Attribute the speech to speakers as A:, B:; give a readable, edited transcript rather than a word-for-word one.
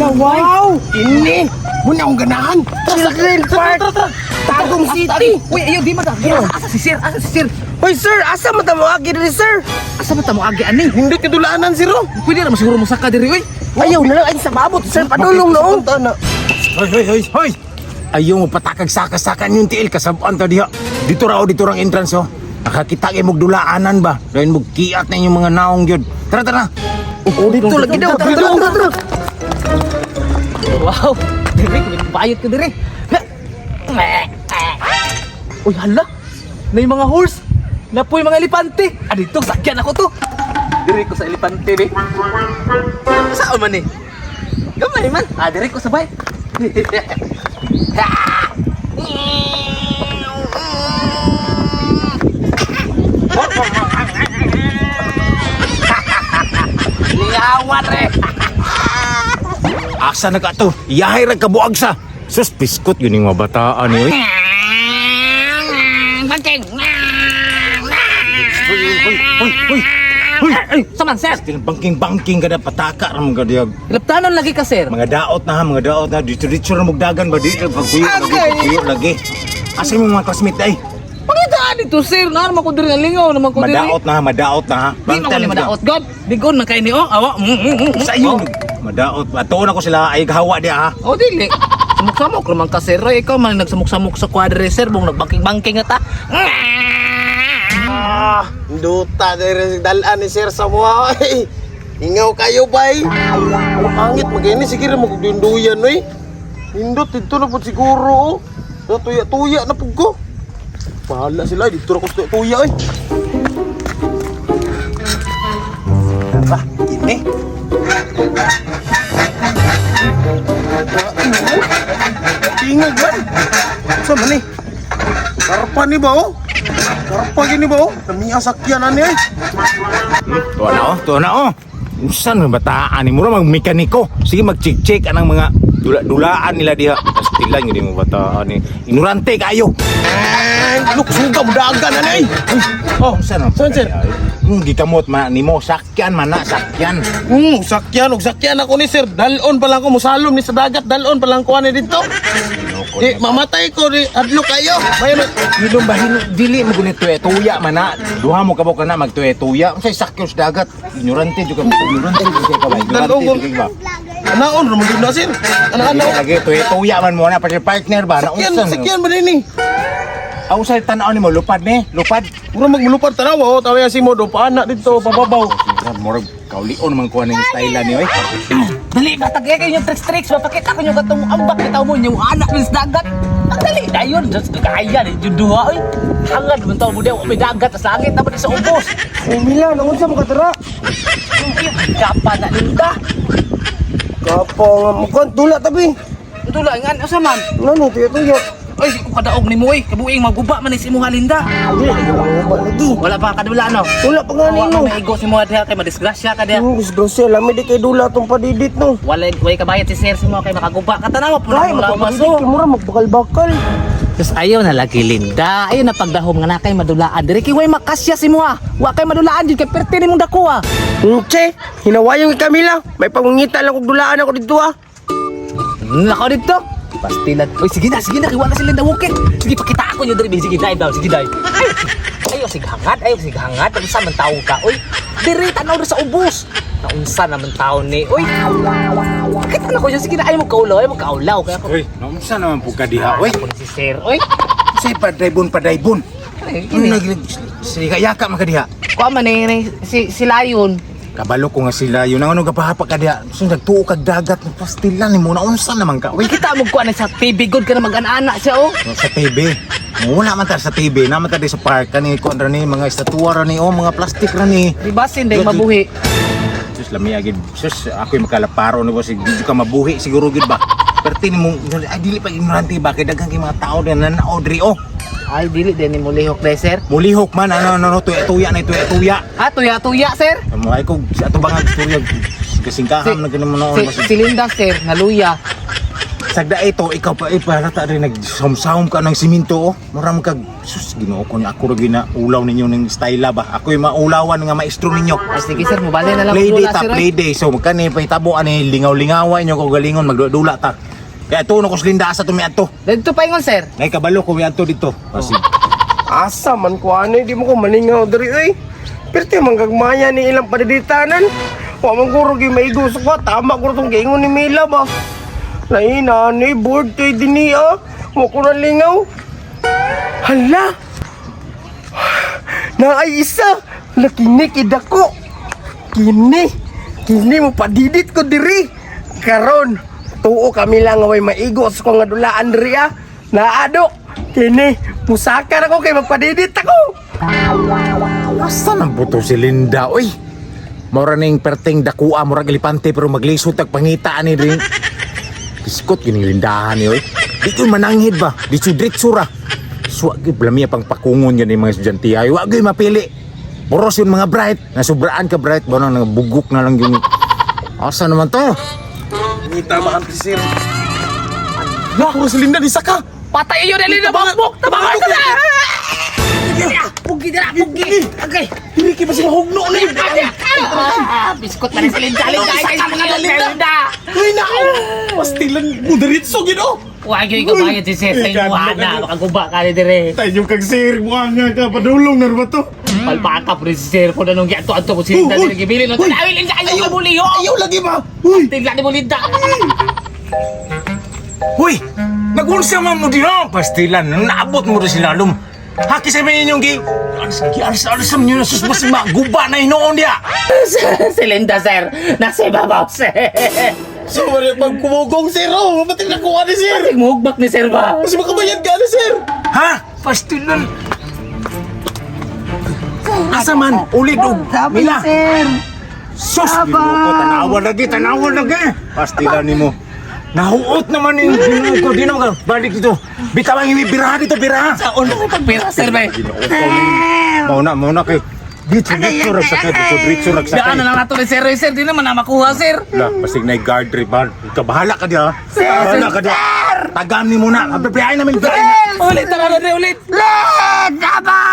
A: Wow! Ini! Muna akong ganahan! Children Park! Tagum City!
B: Uy, ayaw di man. Asa si sir? Asa si sir?
A: Hoy sir, asa man ta mo agi diri, sir?
B: Asa man ta mo agi ani?
A: Hindi ka dulaanan sir oh.
B: Pwede ra man siguro mo saka diri oy.
A: Ayaw na lang ay sa maabot sir, padulong no.
C: Hoy, hoy, hoy, hoy! Ayaw mo patakag saka-saka yung tiil, kasabaan ta diha. Dito ra o, dito rang entrance oh. Nakakita kay mong dulaanan ba? Dahil mong kiat na inyong mga naong yun. Tara, tara!
A: Oh, dito lagi daw. Tara, tara, tara.
B: Wow! Diri, bayot ko diri. Uy, hala! Nay mga horse! Napoy mga elepante! Ah, dito, sakyan ako to! Diri ko sa elepante, be. Saan man eh? Gamay man! Ah, diri ko sabay. Liyawan, re!
C: Asa na ka to? Iyahay ra kabuag sa. Sus, biskot yun yung mga bataan ni oy. Hoy, hoy, hoy, hoy! Hoy!
B: Ay, saman, sir!
C: Bangking-bangking ka na, pataka ra mga diyag.
B: Ilaptanon lagi ka, sir.
C: Mga daot na ha, mga daot na. Dito dito ra mugdagan ba dito pagkuyo lagi, pagkuyo lagi. Asa mo mga classmate ay?
B: Pangitaan dito, sir. Naan man ko diri nalingaw naman ko diri.
C: Madaot na ha, madaot na ha.
B: Di man ko
C: Bangtan
B: ni
C: ka.
B: madaot, God. Bigon man kay ni oh. Awa.
C: Sa iyo. Madaot. Atuon ako sila ay gahawa di ha.
B: Oh, dili. Samok-samok raman ka, sir. Ay, ikaw man nagsamok-samok sa kwadre, sir. Bung nagbanking-banking na ta.
A: Ah, duta diri dalan ni sir sa mga. Ay. Ingaw kayo bay. Pangit magini sige ra magdunduyan oy. Nindot dito na pud siguro oh. Tuya-tuya na pud ko. Bahala sila dito ra ko sa tuya oy.
C: Tara, ini.
A: Tingog man. Sa man ni? Karpa ni ba oh? Karpa gini ba oh? Namiya sakyan ani ay.
C: Tuwa na oh, tuwa na oh. Unsa man bataan ni mura mag mekaniko. Sige mag-check-check anang mga dula-dulaan nila diha. Pastilan gyud mo bataan ni. Ignorante kayo.
A: Look, suga mo dagan ani ay.
C: Oh, unsa na?
A: Saan, sir?
C: Gikamot man nimo sakyan man na sakyan.
A: Sakyan, og sakyan ako ni sir. Dalon pa lang ko musalom ni sa dagat, dalon pa lang ko ani dito. Di mamatay ko di adlo kayo. Mayo na.
C: Hilom ba hino dili mo gunit tuya man na. Duha mo kabok na magtuya-tuya. Unsay sakyon sa dagat? Ignorante jud ka. Ignorante jud ka ba? Ignorante jud ka ba?
A: Anaon ra man gud na sir. Ana
C: Dili
A: ana.
C: lagi tuya-tuya man mo na pati partner ba na
A: Sakyan,
C: unsa?
A: sakyan ba nini?
C: Ang unsay tan-aw nimo lupad ni? Lupad.
A: Mura magmulupad tanawa oh, tawa si mo do paana dito pababaw.
C: Murag kaulion man kuha ning style ni oy.
B: Dali, batagay kayo yung tricks-tricks. Mapakita ko yung katong ambak. Bitaw mo yung anak ng dagat. Ang dali, dayon. Diyos, kaya ni yung duha, oy. Hangad man tao mo daw. May dagat sa langit. Dapat sa ubos.
A: Umila, naunsa mo kadara?
B: Kapa na linda.
A: Kapo nga mo kon dula tabi.
B: Dula, nga, asa man?
A: Nano tuyo-tuyo.
B: Oy, kung kadaog ni mo, oy. Kabuing maguba man is imuha linda.
A: Dili ba lagi.
B: Wala pa kadula, no?
A: Wala pa nga
B: Wa
A: nino.
B: ka maigo si mo diha kay madisgrasya ka diha.
A: Disgrasya, lami di kay dula tong padidit no.
B: Wala way kabayad si sir si mo kay makaguba ka tanawa po
A: Ay,
B: na lawas.
A: magpapadidit kay mura magbakal-bakal.
B: Tapos ayaw na lagi Linda. Ayaw na pagdahom nga na kay madulaan. Diri kay way makasya si mo ah. Wa kay madulaan jud kay perti nimong dako ah.
A: Che, hinawayong Camila. May pangungita lang kog dulaan ako dito ah.
B: Nako dito. Pastilan. Uy, sige na kay wala si Linda wukit. Sige pakita ako nyo diri sige dive down, sige dive. Ay, ayaw sige hangad, ayaw sige hangad. Unsa man taong ka, oy. Diri tanaw diri sa ubos. Naunsa naman taon ni, oy. Pakita na ko yun. Sige na, ayaw mo kaulaw, ayaw mo kaulaw. Kaya ako,
C: Oy, naunsa naman po ka diha oy.
B: ako ni si sir, oy.
C: Unsay padaybon padaybon.
B: Ay,
C: Ano nag sige yaka man ka diha.
B: Kuha man eh, si, si Lion.
C: Kabalo ko nga sila yun ang ano gapahapa ka diha. So nagtuo kag dagat pastilan nimo na unsa naman ka. Uy,
B: Kita mo kuha na sa TV, good ka na mag-ana siya, oh.
C: sa TV. Wala man ta sa TV, naman ta di sa park kani kuan ra ni mga estatwa ra ni oh, mga plastic ra ni.
B: Di ba, sinday mabuhi?
C: Sus lami agid. Sus ako'y makalaparo ni boss. Di ka mabuhi siguro gid ba. Perti nimo ay dili pa ignorante ba kay daghan kay mga tao din nanao diri oh.
B: Ay, dili din ni mulihok de, sir.
C: Mulihok man ano ano ano tuya tuya na tuya tuya.
B: Ah, tuya-tuya, sir.
C: Mo ay ko sa ato bang istorya kasingkaham na ganun mo noon.
B: Si, si Linda, sir, naluya.
C: Sagda ito, ikaw pa iparata rin nagsamsam ka ng siminto oh. Mura man kag sus, Ginoo ko ni ako ra gyud na ulaw ninyo ng style ba. Ako yung maulawan nga maestro ninyo.
B: Ay, sige sir, mubali na lang
C: Play day
B: dula,
C: ta,
B: sir, oy.
C: play day. So magkani pa itabo ani lingaw-lingawa inyo ko galingon magdula ta. Kaya tuno ko sa Linda asa tumiadto.
B: Dito pa ingon sir.
C: Ngay kabalo ko miadto dito. Kasi
A: Asa man ko ano, di mo ko malingaw diri oy. Perti man gagmaya ni ilang padiditanan. Wa man guro gyud maigo sa kwa, tama guro tong giingon ni Mila ba. Lain na ni board kay dinhi ah. Wa ko na lingaw. Hala. Naay isa. Hala kini kidako. Kini. Kini mo padidit ko diri. Karon tuo kami lang nga way maigo sa ko nga dulaan diri ah. Naadok. Kini musaka na ko kay magpadidit ako.
C: Asa nang buto si Linda, oy? Mora ning perting dakua, murag elepante pero maglisod tag pangita ani rin. Kiskot gining lindahan ni oy. Di ko mananghid ba? Di sudrit sura. Suwa gyud blamiya pang pakungon yan yung mga estudyante ay. Wa gyud mapili. Boros yung mga bright. Nasubraan ka bright ba nang bugok na lang yung. Asa naman to?
A: Ngita ba ang sir? Ala, si Linda di saka.
B: Patay yun, Linda, bambok! Tabangan ka na! Pugi dira, pugi! Okay.
A: Dili kay ba sila hugno ni?
B: Ah, biskot na rin si Linda, Linda,
A: Isa ka mga Linda.
B: Linda!
A: Uy nako. Pastilan mo diretso gid oh.
B: Wag yun ikaw bayad si Sir sa imuha na, makaguba ka ni dire.
C: Tayo kag sir, buha nga ka padulong na ba to?
B: Palpaka po rin si Sir kung anong gianto-anto ko si Linda
A: Uy,
B: dire gibili no.
A: uy.
B: Ayaw Linda, ayaw ka muli ho.
A: Ayaw lagi ba? Uy.
B: Tingnan ni mo Linda.
C: Uy! Nagunsa man mo diha! Pastilan, naabot mo rin sila lum. Haki sa may inyong gi... Alis, alis, alis nyo na susbas guba na hinoon diha!
B: Si Linda sir, nasa ibabaw sir.
A: So, wala pag kumugong sir oh. Ba't nakuha ni sir?
B: Mugbak ni sir ba?
A: Mas makabayad ka ni sir.
C: Ha? Pastilan! Asa man? Ulit og Mila!
B: Sir.
C: Sus! Ginoo ko, tanawa lagi, tanawa lagi! Pastilan nimo. Nahuot naman yung ginoo ko. Di naman ka. Balik dito. Bitawang biraha dito, biraha!
B: Sa ulo ko pagpira sir ba?
C: Ginoo ko. Mauna, mauna kay. Dito, dito, ragsakay, dito, dito, ragsakay.
B: Daan na lang nato ni sir, sir, di naman na makuha sir.
C: La, pasig na guard trip ba? Ikaw, bahala ka diha. Bahala ka diha. Tagam ni muna. Abibiyahin namin. Biyahin na.
B: Ulit na lang ulit.
A: Led! Aba!